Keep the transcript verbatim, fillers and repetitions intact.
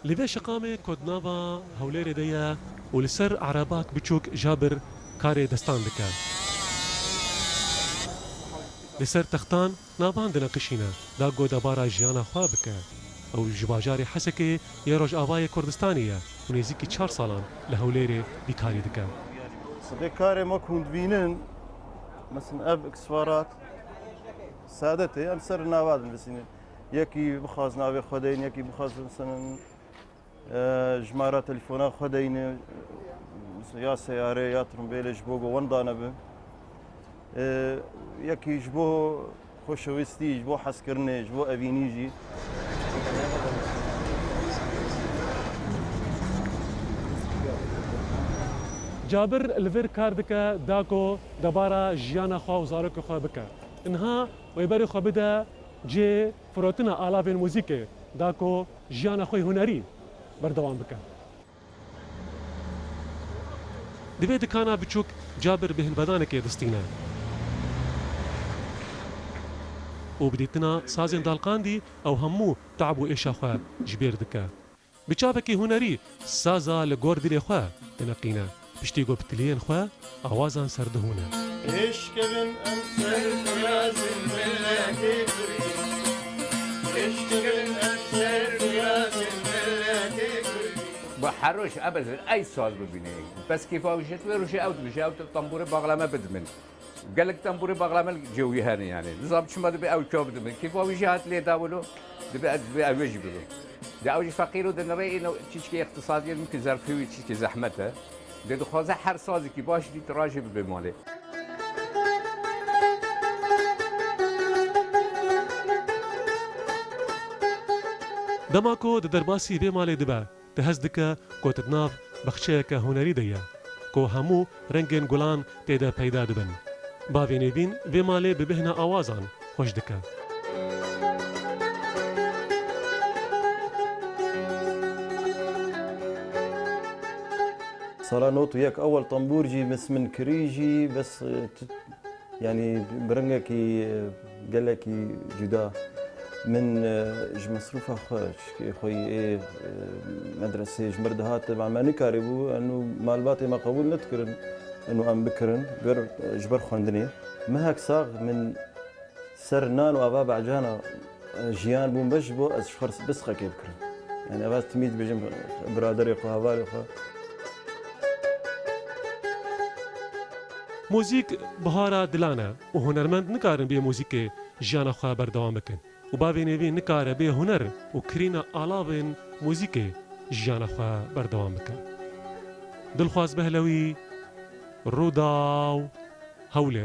Li vê şiqamê ku di nava Hewlêrê de ye û li ser erebak biçûk Cabir karê destan dike. Li ser textan navan dineqişîne, da ku debara jiyana xwe bike. Ew ji bajarê Hesekê yê Rojavayê Kurdistanê ye û nêzîkî çar salan li Hewlêrê bîkarî dike. Sibê karê me ku hûn dibînin, mesela ev eksperat, sade tê, em ser nava dinivîsînin. Yekî bixwaz navê xwe deyne, yekî bixwaz, mesela, e, jimara telefona xwe deyne, ya seyare, ya tirimbêlê ji bo ku wenda nebe. E, yekî ji bo xweşewistî, ji bo hezkirinê, ji bo evînî jî. Cabir li vir kar dike, da ku debara jiyana xwe û zarokê xwe bike. Niha wê berê xwe bide cihê firotina alavên muzîkê, da ku jiyana xwe yê hunerî berdewam bike. Di vê dikana biçûk Cabir bêhnvedanekê distîne û bi dîtina sazên dalqandî ew hemû te'b û êşa xwe ji bîr dike. Bi çavekî hunerî saza li gor dilê xwe dineqîne, piştî ku bi tiliyên xwe awazan serdihûne. Eşkibin em ser firazin milletê Kurdî. Eşkibin em ser firazin milletê Kurdî. Bi her roj ebezir ey saz bibîne. Bes kêfa wî jê, wê rojê ew dibêje, ew tembûrê baxlame bidibin. Gelek tembûrê baxlame li cê wî hene yani. Nizam çima dibe ew ka bidibin. Kêfa wî jî hat lê da wilo, dibe, dibe ew jî bibe. De ew jî feqîr û dinirê, îno çîçkê îqtisadiyê mimkun zerfê wî çîçkê zehmet e. De dixwaze her sazekî baş dît rajê bibe malê. Dema ku di derbasî vê malê dibe, di hez dike ku di nav baxçeyeke hunerî de ye, ku hemû rengên gulan tê de peyda dibin. Bavê Nêvîn vê malê bi bêhna awazan xweş dike. Sala nod û yek ewel tembûr jî mis min kirî jî, bes, e, tu, yanî bi rengekî, e, gelekî cuda. Min, e, ji mesrûfa xwe, çikê xwe yê, e, medresê ji mir dihate, me nikarîbû, eno malbatê me qebûl nedikirin, eno em bikirin, ber, ji ber xwendinê. Mehek sax min ser nan û ava becana, e, jiyan bûm bes ji bo ez ji xwe bisqekê bikirim. Yani ev ez timî dibêjim biraderê xwe, hevalê xwe. Muzîk bihara dilan e û hunermend nikarin bê muzîkê jiyana xwe berdewam bikin û bavê Nêvîn nikare bê huner û kirîna alavên muzîkê jiyana xwe berdewam bike. Dilxwaz Behlewî, Rûdaw, Hewlêr.